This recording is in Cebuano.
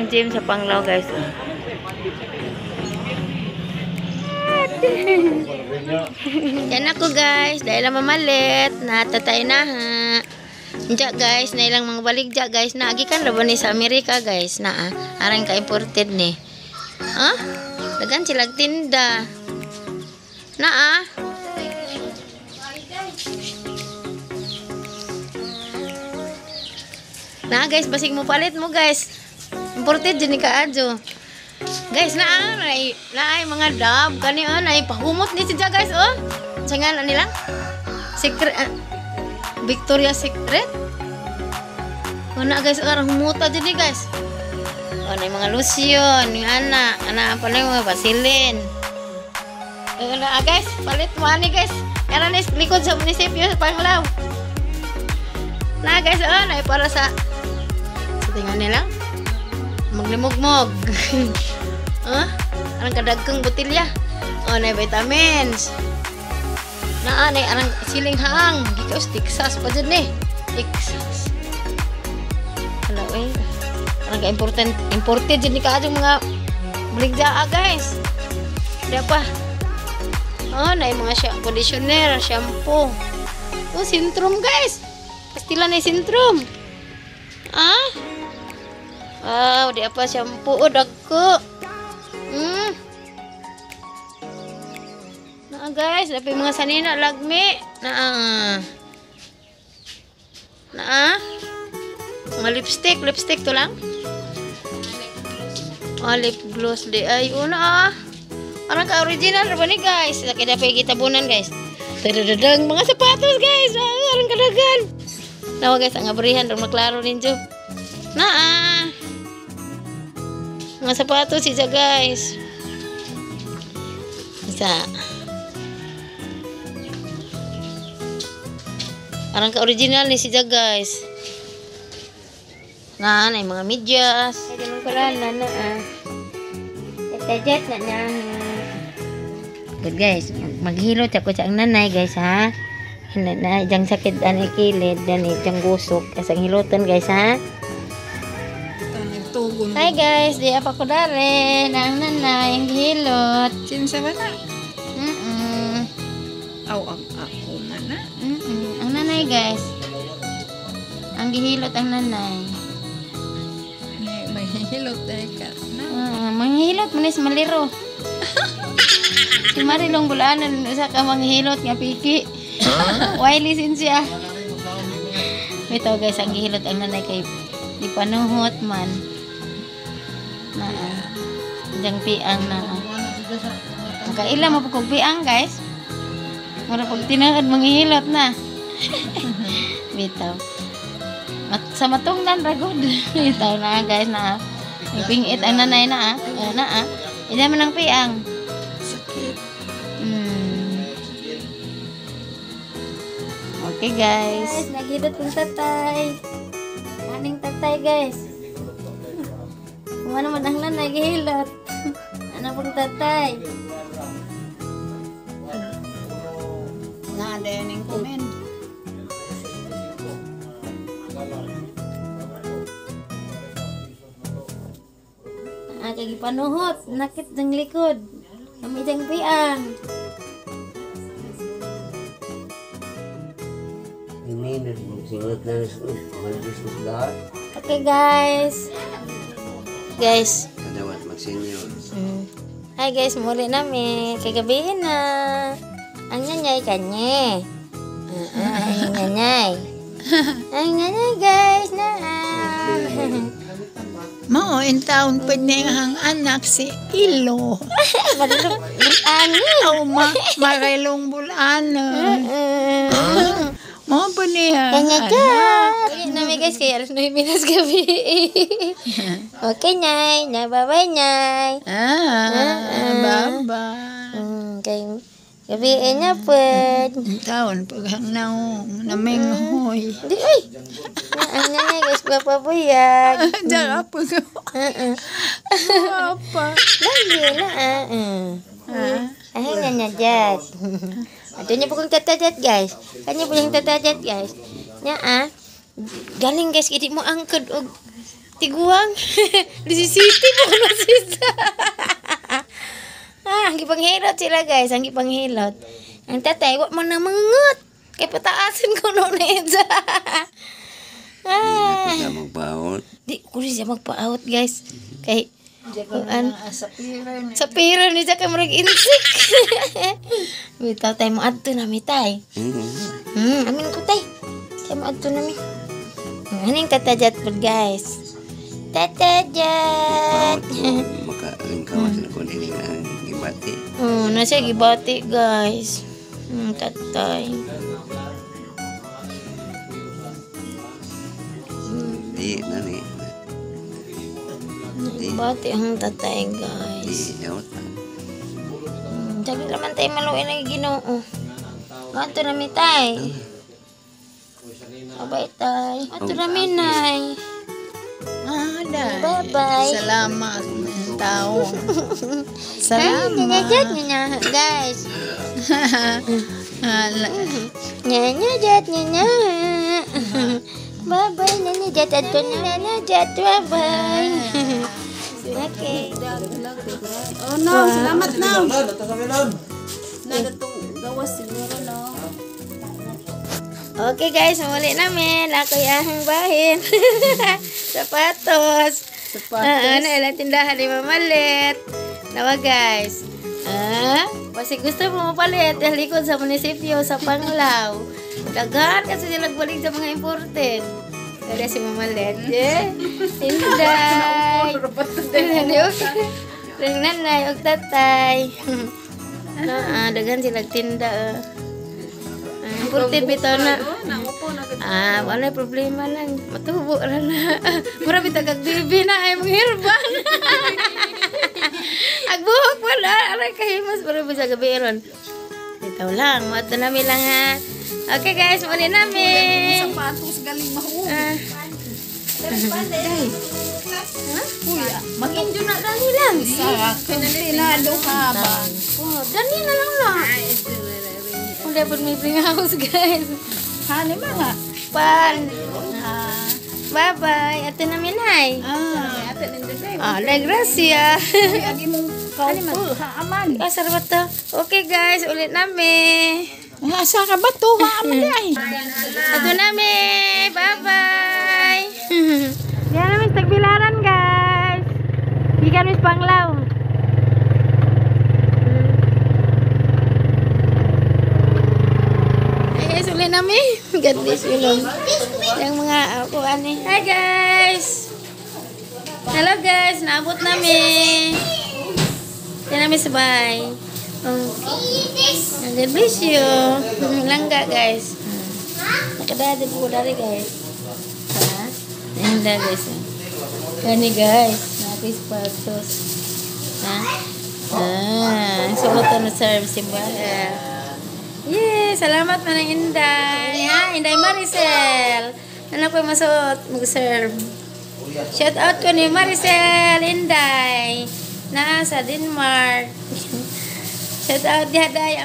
Ang gym sa Panglao, guys. Oh. Yan ako, guys, dahil lang mamalit, natatay na ha. Diya guys, na ilang mga baligya guys, na gikan ra ba ni sa Amerika guys, na ah, arang ka imported ni. Ha? Dagan sila tinda. Na ah. Na guys, basig mo palit mo guys. Imported jud ni kaadyo. Guys, na ah, naay mga dab kani oh, naay pahumot ni siya guys oh. Sa nga na nila? Secret Victoria's Secret. Una guys, arang humuta jud ni guys. Oh, na mga lotion, yung ana, ana pa na yung mga Vaseline. Na guys, palit mo ani guys. Era ni likod sa munisipyo sa Panglao. Na guys, oh, na para sa tingan nila. Maglimugmog. Huh? Arang kadagkang botelya. Oh, na vitamins. Naa na arang siling haang. Gikaos Texas pa jud ni. Texas. Hala eh. Arang ka important imported jud ni kaadyo mga baligya guys. Di pa. Oh, na mga conditioner, shampoo. Oh, Sintrom guys. Pastila na Sintrom. Ah? Wow, di apa shampoo. Oh, dagko. Naa guys, dapat mga sanina lagmi. Naa. Naa. Mga lipstick, lipstick to lang. Oh, lip gloss di ay una ah. Parang ka original ra ba ni guys? Sakit dapat gitabunan guys. Tadadadang mga sapatos guys. Ah, arang kadagan. Nawa guys, ang abrihan ra maklaro ninyo. Naa. Mga sapatos siya guys. Isa. Parang ka-original ni siya guys. Na, na mga medyas. Ay, ganun pala na na ah. Tajet na na. Good guys, maghilot ako sa ang nanay guys ha. Na, diyang sakit ani kilid, dani diyang gusok. Kasang hiloton guys ha. Hi guys, di apa ko dare ang nanay ang hilot. Sinsa ba na? Aw, ang ako man na. Ang nanay guys. Ang gihilot ang nanay. May hilot dahil ka na. Manghilot man is maliro. Si Marilong Bulanan usa ka manghilot nga piki. Why listen siya? Bitaw guys, ang gihilot ang nanay kay di panuhot man. Na diyang piang na. Ang kaila mo pag piang guys. Mura pag tinuod manghilot na. Bitaw. Sa matungnan ra gud. Bitaw na guys na. Pingit ang nanay na ah. Na ah. Ida man ang piang. Sakit. Okay guys. Naghilot ang tatay. Aning tatay guys. Kumano man ang nanay gihilot. Ano pong tatay? Na din ang comment. Ah, kay gipanuhot, nakit ng likod. Kami diyang piang. Okay guys. Guys. Hi guys, muli nami. Kagabihin na. Ang nyanyay kanye. Ang nyanyay. Ang nyanyay guys na. Mao in town pa niya ang anak si Ilo. Marilong bulano. Aw, marilong bulano. Mao pa niya ang Kanya anak. ka. Nami guys, kaya alas 9 minutes gabi. Okay, nyay. Nyay, bye-bye, nyay. Ah, bye-bye. Kay gabi niya po. Taon pag ang naong naminghoy. Di, ay. Ang nyay guys, papabuyag. Diyan pa ko. Apa. Lagi na. Ay, nyanya jat. Ato niya po kong tatajat guys. Kanya po yung tatajat guys. Nya ah. Galing guys, hindi mo angkod og Tiguang. City po na siya. Ah, ang gipanghilot sila, guys, ang gipanghilot. Ang tatay, wa man na mangungot. Kay pataasin ko no na siya. Di na Ah. ko siya magbaot. Di ko rin siya magpa-out, guys. Kay An sa pira ni. Sa pira ni siya kay murag insik. Bitaw tay mo adto na mi tay. Amin ko tay. Kay mo adto na mi. Aning tatajat po, guys. Tatajat. Magpaot ko. Makalingkawas na ko nining ang gibati. Oh, nasa gibati, guys. Tatay. Di na ni. Gibati ang tatay, guys. Di yautan. Sabi naman tayo maluin ang Ginoo. Ato na mi tay. Abay tay. Ato na mi nay. Ah, dai. Bye-bye. Salamat tao. Ay, Salamat. nyanyajat, nyanya, guys. Ala. Nyanyajat, nyanya. Bye-bye, nyanyajat. Ato na nyanyajat. Bye-bye. Okay. Oh no, salamat na. Nagatong gawas siguro no. Okay guys, muli namin. Ako'y ahang bahin. Sapatos. Sapatos. Oo, na ilang tindahan ni Mama Let. Nawa guys. Ah, kasi gusto mo mapalit dahil likod sa munisipyo sa Panglao. Daghan kasi sila nagbalik sa mga imported. Kaya si Mama Let, eh. Inday. Okay. Ring nanay, og tatay. No, ah, daghan sila tinda. Ah. Ah, imported bitaw na. Ah, wala problema lang. Matubo ra na. Mura bitaw kag bibi na ay manghirban. Ag buhok wala, aray kahimas mura bisa gabi ron. Bitaw lang, moadto nami lang ha. Okay guys, muli nami. Sapatos galing mahuog. Ah, Kuya, mag-enjoy na dani lang. sa kontinado ka ba? Oh, dani na lang na. Kung dapat may bring house, guys. Hani mga. Pan. Bye-bye. Ato namin hay. Ah, Ah, la gracia. Agi mong kaupo, haaman. Ah, sarap to. Okay guys, ulit nami. Asa ka ba to? Maaman di ay. Ato nami. Bye-bye. Yan namin sa Tagbilaran, guys. Gikan mis Panglao. Hi guys, ulit nami. God bless you long. Yung mga ako ani. Hi guys. Hello guys, naabot nami. Yan namin sa bahay. Oh. God bless you. Langga guys. Nakadada po dari guys. Ha? Ayan guys. Eh. Kani guys. Napis patos. Ha? Ah, suot na serve si Bahel. Yay! Salamat manang Inday. Ha? Inday Maricel. Ano ko masuot mag-serve. Shout out ko ni Maricel Inday. Naa sa Denmark. Shout out diha day.